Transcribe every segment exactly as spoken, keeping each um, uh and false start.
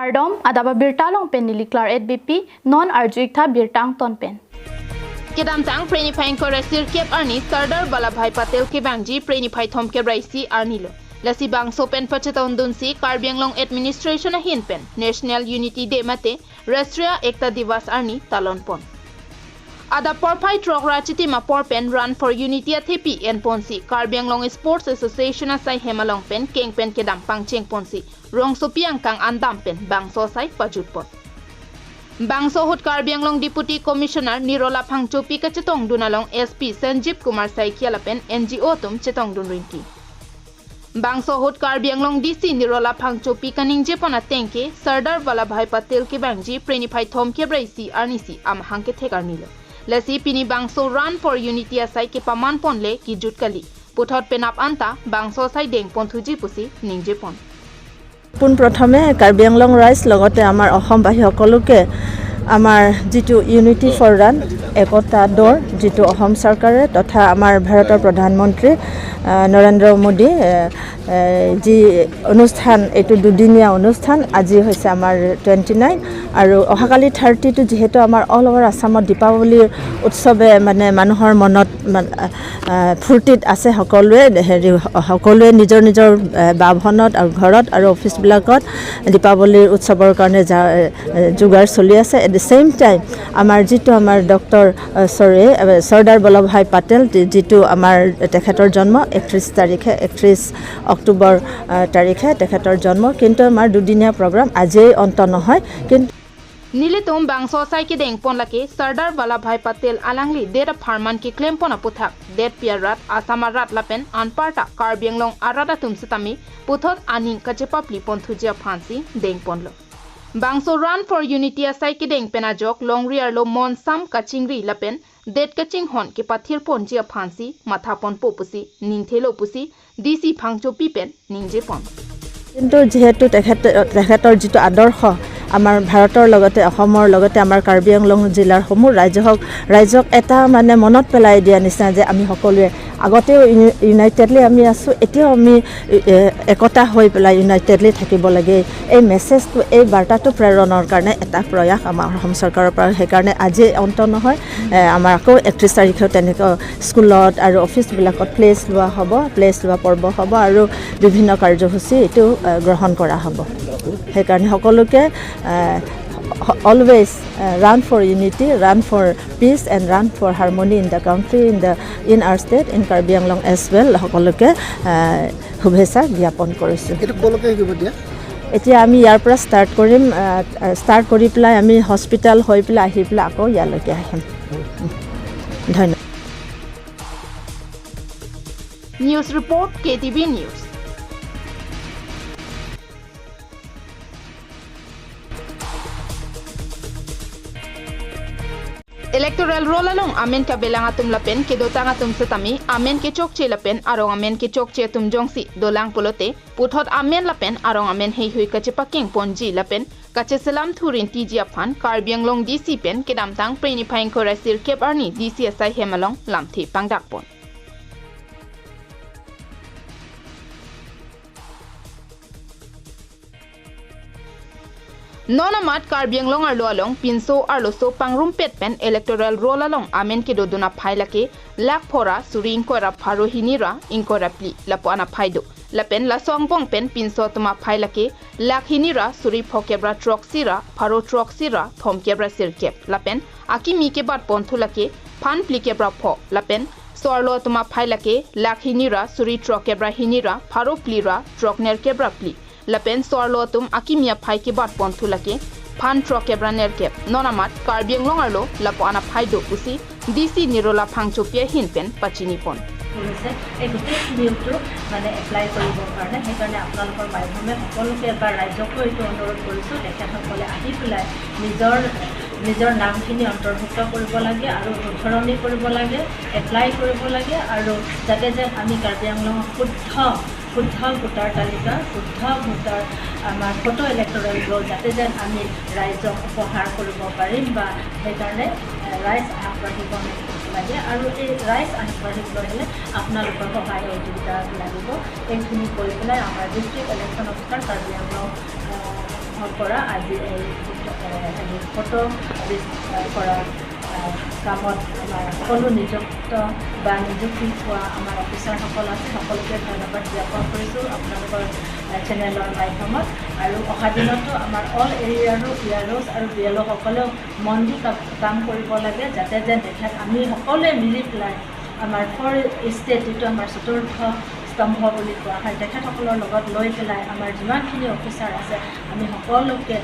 Kardom, adap abirta along pen neli Claret Beypi, non arju-ik tha birta angton pen. Kedamtang Phre niphai ingkoi ra sirkep arni Sardar Vallabhbhai Patel kevangji Phre niphai thomkep ra isi arni lo. Lasi bangso pen pachetongdunsi Karbi Anglong Administration ahin pen National Unity Day mate Rashtriya Ekta Diwas arni talon pon. Adap porphai throk ra chitim apor pen Run for Unity athepi enponsi Karbi Anglong Sports Association asai hem along pen keng pen kedam pangcheng ponsi rongsopi angkang andam pen bangso asai pajut pon. Bangso ahut Karbi Anglong Deputy Commissioner Nirola Phangchopi kachetongdun along S P Sanjeev Kumar Saikia lapen N G O atum chetongdun rinti. Bangso ahut Karbi Anglong D C Nirola Phangchopi kaningje pon ateng ke Sardar Vallabhbhai Patel kevangji Phre niphai thomkep ra isi arnisi amahang kethek arni lo. Lasi pini bangso Run for Unity asai kepaman ponle kejut kali. Puthot penap anta bangso asai deng ponthuji pusi ningje pon. পোনপ্ৰথমে কাৰ্বি আংলং ৰাইজ লগতে আমাৰ অসমবাসী সকলোকে আমাৰ যিটো unity for run, একতা দৌৰ, যিটো অসম চৰকাৰে তথা আমাৰ ভাৰতৰ প্ৰধানমন্ত্ৰী আহ, নৰেন্দ্ৰ মোদী আহ, আহ, যি অনুষ্ঠান, এইটো দুদিনীয়া অনুষ্ঠান, আজি হৈছে আমাৰ টুৱেণ্টি নাইন আৰু অহাকালি থাৰ্টিটো যিহেতু আমাৰ অল অভাৰ আছামত দীপাৱলীৰ উৎসৱে মানে মানুহৰ মনত মান- আহ, ফূৰ্তিত আছে সকলোৱে। হেৰি, সকলোৱে নিজৰ নিজৰ আহ, বাসভৱনত আৰু ঘৰত আৰু অফিচবিলাকত দীপাৱলীৰ উৎসৱৰ কাৰণে যা- আহ, যোগাৰ চলি আছে। এট দ্য ছেইম টাইম আমাৰ যিটো আমাৰ ডক্টৰ চৰি চৰ্দাৰ বল্লভভাই পেটেল, যি- যিটো আমাৰ তেখেতৰ জন্ম একত্ৰিছ তাৰিখে, একত্ৰিছ অক্টোবৰ আহ, তাৰিখে তেখেতৰ জন্ম। কিন্তু আমাৰ দুদিনীয়া প্ৰগ্ৰাম আজিয়েই অন্ত নহয়। কিন্তু Nelitum bangso asai kedeng pon lake Sardar Vallabhbhai Patel alangli det apharman keklem pon aputhak detpi arat, Assam arat lapen anparta Karbi Anglong arat atum setame puthot aning kachepapli ponthuji aphansi deng ponlo. Bangso Run for Unity asai kedeng pen ajok longri arlo monsam kachingri lapen det kachinghon kepathir ponji aphansi matha ponpo pusi ningthelo pusi D C Phangchopi pen ningje pon. কিন্তু যিহেতু তেখেত তেখেতৰ যিটো আদৰ্শ আমাৰ ভাৰতৰ লগতে অসমৰ লগতে আমাৰ কাৰ্বি আংলং জিলাৰ সমূহ ৰাইজ হওক, ৰাইজক এটা মানে মনত পেলাই দিয়া নিচিনা যে আমি সকলোৱে আগতেও ইউ- ইউনাইটেডলি আমি আছোঁ, এতিয়াও আমি এ- একতা হৈ পেলাই ইউনাইটেডলি থাকিব লাগে। এই মেছেজটো, এই বাৰ্তাটো প্ৰেৰণৰ কাৰণে এটা প্ৰয়াস আমাৰ অসম চৰকাৰৰ পৰা। সেইকাৰণে আজি অন্ত নহয়, এ, আমাৰ আকৌ একত্ৰিছ তাৰিখেও তেনেকৈ স্কুলত আৰু অফিচবিলাকত প্লেচ লোৱা হ'ব, প্লেচ লোৱা পৰ্ব হ'ব আৰু বিভিন্ন কাৰ্যসূচী এইটো এ, গ্ৰহণ কৰা হ'ব। সেইকাৰণে সকলোকে এ, হ- always এ, run for unity, run for peace and run for harmony in the country, in the in our state, in Karbi Anglong as well সকলোকে এ, শুভেচ্ছা জ্ঞাপন কৰিছোঁ। এইটো কলৈকে শিকিব দিয়া? এতিয়া আমি ইয়াৰ পৰা ষ্টাৰ্ট কৰিম। ষ্টাৰ্ট কৰি পেলাই আমি হস্পিটেল হৈ পেলাই আহি পেলাই আকৌ ইয়ালৈকে আহিম। ধন্যবাদ। News report, K T V News. Electoral roll along amen kabelang atum lapen kedotang atum setame amen kechokche lapen arong amen kechokche atum jongsi dolang pulote puthot amen lapen arong amen heihui kachepakeng ponji lapen kacheselam thurin tiji aphan Karbi Anglong D C pen kedamtang Phre niphai ingkoi ra sirkep arni D C asai hem along lamthe pangdak pon. Non amat Karbi Anglong arlo along pinso arloso pangrumpet pen electoral roll along amen kedodun aphai lake lakh pho ra suri ingkoi ra pharo hini ra ingkoi ra phli lapu-an aphai do. Lapen laso angbong pen pinso atum aphai lake lakh hini ra suri phokep ra throksi ra pharo throksi ra thomkep ra sirkep. Lapen akimi kebat ponthu lake phan phlikep ra pho. Lapen so-arlo atum aphai lake lakh hini ra suri throkkep ra hini ra pharo phli ra throknerkep ra phli. Lapen so-arlo atum akimi aphai kebat ponthu lake phan throkkep ra nerkep. Non amat Karbi Anglong arlo lapu-an aphai do pusi D C Nirola Phangchopi ahin pen pachini pon. কৰিছে। এই গোটেইখিনিতো মানে এপ্লাই কৰিবৰ কাৰণে। সেইকাৰণে আপোনালোকৰ মাধ্যমে সকলোকে এবাৰ ৰাইজকো এইটো অনুৰোধ কৰিছোঁ, তেখেতসকলে আহি পেলাই নিজৰ নিজৰ নামখিনি অন্তৰ্ভুক্ত কৰিব লাগে আৰু শুধৰণি কৰিব লাগে, এপ্লাই কৰিব লাগে আৰু যাতে যেন আমি কাৰ্বি আংলঙৰ শুদ্ধ শুদ্ধ ভোটাৰ তালিকা, শুদ্ধ ভোটাৰ, আমাৰ ফটো ইলেক্টৰেল ৰোল যাতে যেন আমি ৰাইজক উপহাৰ কৰিব পাৰিম বা সেইকাৰণে ৰাইজ আগবাঢ়িব লাগে আৰু এই ৰাইজ আগবাঢ়িবলৈ হ'লে আপোনালোকৰ সহায় সহযোগিতা লাগিব। এইখিনি কৰি পেলাই আমাৰ ডিষ্ট্ৰিক্ট ইলেকশ্যন অফিচাৰ কাৰ্বি আংলং, আহ, কৰা আজি এই, এ, এই ফটো বিচ-, কৰা, আ, কামত আমাৰ সকলো নিযুক্ত বা নিযুক্তি পোৱা আমাৰ অফিচাৰসকল আছে, সকলোকে ধন্যবাদ জ্ঞাপন কৰিছোঁ আপোনালোকৰ, আ, চেনেলৰ মাধ্যমত। আৰু অহা দিনতো আমাৰ অল এৰিয়াৰো ই আৰ অ'ছ আৰু বি এল অ' সকলেও মন দি কা-, কাম কৰিব লাগে, যাতে যেন দেখাত আমি সকলোৱে মিলি পেলাই আমাৰ ফ'ৰ ষ্টেট, যিটো আমাৰ চতুৰ্থ স্তম্ভ বুলি কোৱা হয়, তেখেতসকলৰ লগত লৈ পেলাই আমাৰ যিমানখিনি অফিচাৰ আছে, আমি সকলোকে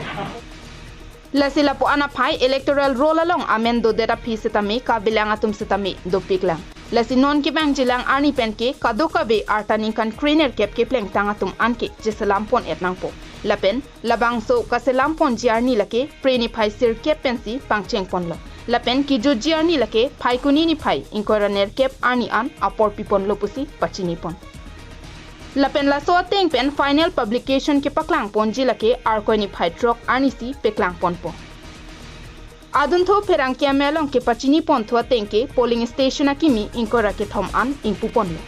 Lasi lapu-an aphai electoral roll along amen dodet aphi setame kavelang atum setame dopiklang. Lasi non kevangjilang arni pen ke kadokave arta ningkan krenerkep keplengtang atum anke cheselam pon-et nangpo. Lapen labangso kaselam ponji arni lake Phre niphai sirkep pensi pangcheng ponlo. Lapen kejutji arni lake Phaikuni niphai ingkoi ra nerkep arni an apor piponlo pusi pachini pon. Lapen laso ateng pen final publication kepaklang ponji lake Arkoi niphai throk arnisi peklang ponpo. Adunthu pherangke amei along kepachini ponthu ateng ke polling station akimi ingkoi ra kethom an ingpu ponlo.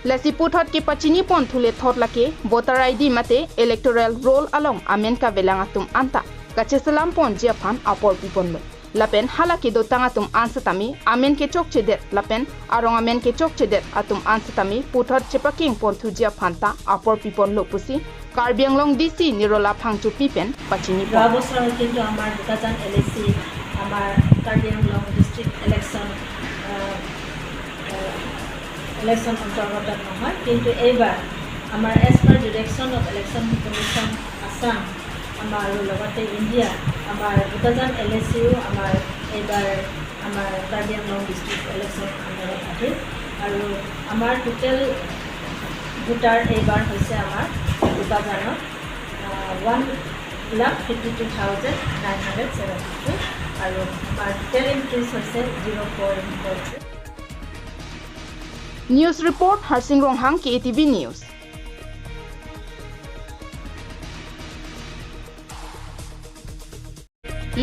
Lasi puthot kepachini ponthu lethot lake voter I D mate electoral roll along amen kavelang atum anta kacheselam ponji aphan apor piponlo. Lapen hala kedotang atum an setame amen kechokchedet lapen arong amen kechokchedet atum an setame puthot chepakeng ponthuji aphanta apor piponlo pusi Karbi Anglong D C Nirola Phangchopi pen pachini যোৱা pon. বছৰ কিন্তু আমাৰ বোকাজান এল এ চি আমাৰ কাৰ্বি Anglong district election, আহ, আহ, ইলেকশ্যন অন্তৰ্গত নহয়, কিন্তু এইবাৰ আমাৰ as per direction of Election Commission Assam আমাৰ আৰু লগতে ইণ্ডিয়া, আমাৰ বোকাজান এল এ চিও আমাৰ এইবাৰ আমাৰ কাৰ্বি আংলং ডিষ্ট্ৰিক্ট ইলেকশ্যন আণ্ডাৰত আহিল আৰু আমাৰ টোটেল ভোটাৰ এইবাৰ হৈছে আমাৰ বোকাজানত one lakh fifty two thousand nine hundred seventy three আৰু আমাৰ টোটেল ইনক্ৰিজ হৈছে zero' point four three. News report, Harsing Ronghang, K A T V News.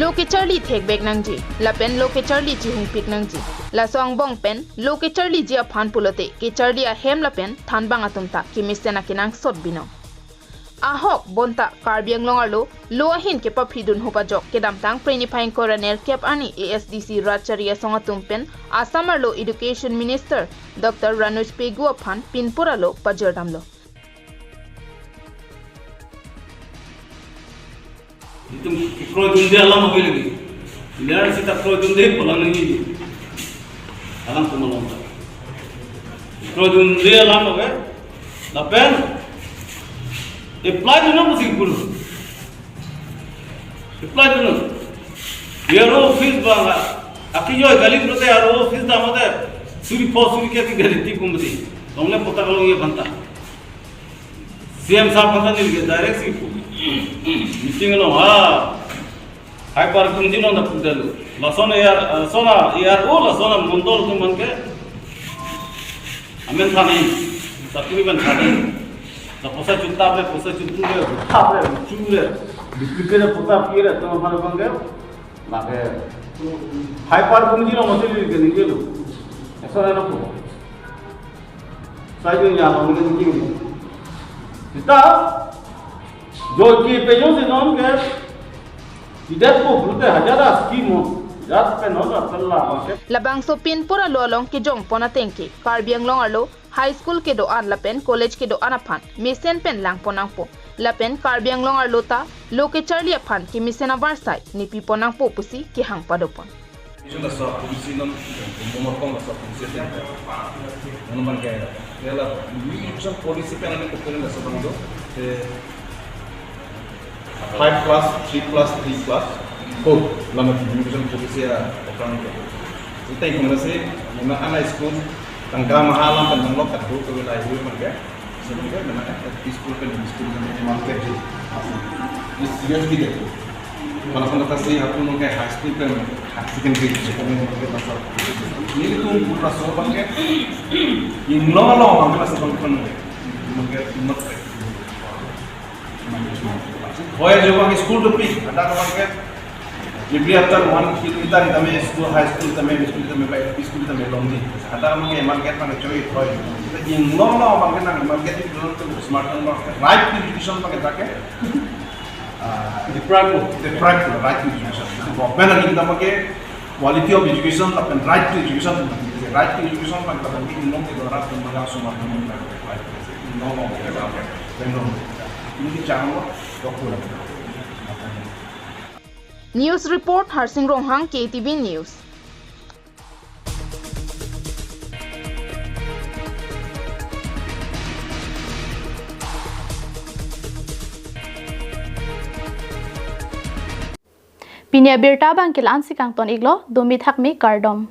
Lo kecharli thekbek nangji, lapen lo kecharli chihungpik nangji. Laso angbong pen lo kecharliji aphan pulote kecharli ahem lapen thanbang atum ta kemesen akenangsot binong. Ahok bonta Karbi Anglong arlo lo ahin kepaphidun hup ajok kedamtang Phre niphai ingkoi ra nerkep arni A S D C Ratchari Asong atum pen Assam arlo Education Minister Doctor Ranojoy Pegu aphan pinpur arlo pajir damlo. Itum kroidunde alam ave lagi. Ilian sita kroidunde pulang nangji. Alam kumalong ta. Kroidunde alam ave. Lapen apply dunnon pusi pulu. Apply dunnon. Aro office bang. Aki yo gali pulote aro office damde. Suri pho suri ke ti gali ti kumti. Longle pota kalong ye banta. C M sahab kata nilke direct si meeting lo ha. Hai par kunji lo na pudalo. Lason A R, eh, sona A R O, lasona mondol atum abangke. Amen thani, sakuri ban thani. Na poisa chutap le, poisa chutu le, thap le, chu le. Duplicate le, poisa pi le, atum aphan abangke. Lake hai par kunji lo mati nilke nilke lo. Lasona lo ko. Sai jo ya lo nilke nilke. Sita, jo ki pe jo si non ke. Tidak ko brute hajar scheme ho. Jat pe non la pella ke. Labangso pinpur arlo along kejong pon ateng ke Karbi Anglong arlo high school kedo-an lapen college kedo-an aphan mesen pen lang pon nangpo. Lapen Karbi Anglong arlo ta lo kecharli aphan kemesen avarsai nepi pon nangpo pusi kehang padopon. Isu laso atumsi non, umum akong laso atumsi ate. Manu man kaya, ya la, immigration policy pen ani kopon laso abang do. Te five plus, three plus, three plus, four. Lama immigration policy ya, orang do. Ita ikon nasi, mana ana school, tangka mahal pen nanglok kadu, kewilai hui man kaya. Sebenarnya memang L P school pen M E school pen memang kerja. Ini serius gitu. Kalau kontestasi aku nungke high school pen high secondary, secondary nungke pasal. Ini tuh pasal pakai. Ini lo lo nungke pasal bang pen nungke umat. Hoy, jo bang school tuh pi, ada kawan ke Every after one kilometer, kami school, high school, kami school, kami L P school, kami lonely. Ada kami ke market, kami choi, choi. Kita jing long long, market, kami market itu belum tuh smart, right education pakai pakai. Deprive, deprive right to education. Government ani kita pakai quality of education lapen right to education, right to education pakai lapen ini long ke dora pun magang semua pun right. No, no, no, no. Ini bicara lo, dokter. News report, Harsing Ronghang, K T V News. Pini abirta abang ke la-an si kangton iklo, dumi thakmi kardom.